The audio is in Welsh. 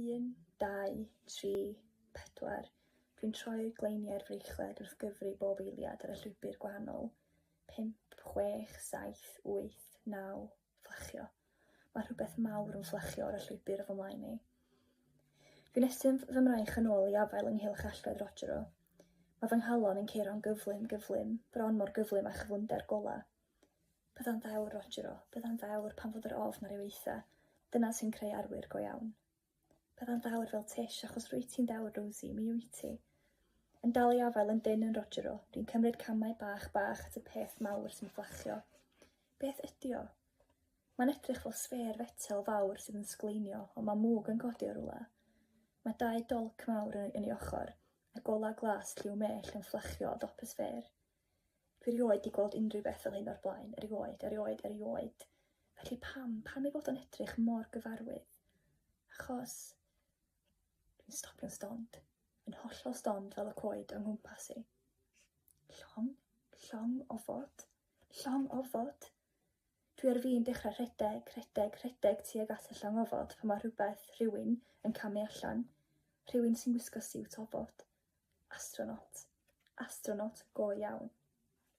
Un, dau, tri, pedwar. Dwi'n troi gleiniau'r freichled wrth gyfri bob eiliad ar y llwybr gwahanol. Pump, chwech, saith, wyth, naw, fflachio. Mae rhywbeth mawr yn fflachio ar y llwybr o fy mlaen i. Dwi'n estyn fy mraich yn ôl i afael ynghylch allwedd Rogero. Mae fy nghalon yn curo'n gyflym, gyflym, bron mor gyflym â chyflymder golau. Bydda'n ddewr, Rogero, bydda'n ddewr pan fod yr ofn ar ei waetha. Dyna sy'n creu arwyr go iawn. Bydda'n ddewr fel Tish, achos rwyt ti'n ddewr, Rosie, mi wyt ti. Yn dal i afael yn dynn yn Rogero, dwi'n cymryd camau bach bach at y peth mawr sy'n fflachio. Beth ydi o? Mae'n edrych fel sffêr fetel fawr sydd yn sgleinio, ond mae mwg yn codi o rywle. Mae dau dolc mawr yn, yn ei ochr, a golau glas lliw mellt yn fflachio o dop y sffêr. Dwi erioed 'di gweld unrhyw beth fel hyn o'r blaen, erioed, erioed, erioed. Felly pam, pam ei fod o'n edrych mor gyfarwydd? Achos dwi'n stopio'n stond, yn hollol stond fel y coed o'n nghwmpas i. Llong? Llong ofod? Llong ofod? Dwi ar fin dechrau rhedeg, rhedeg, rhedeg tuag at y llong ofod pan mae rhywbeth, rhywun, yn camu allan. Rhywun sy'n gwisgo siwt ofod. Astronaut. Astronaut go iawn.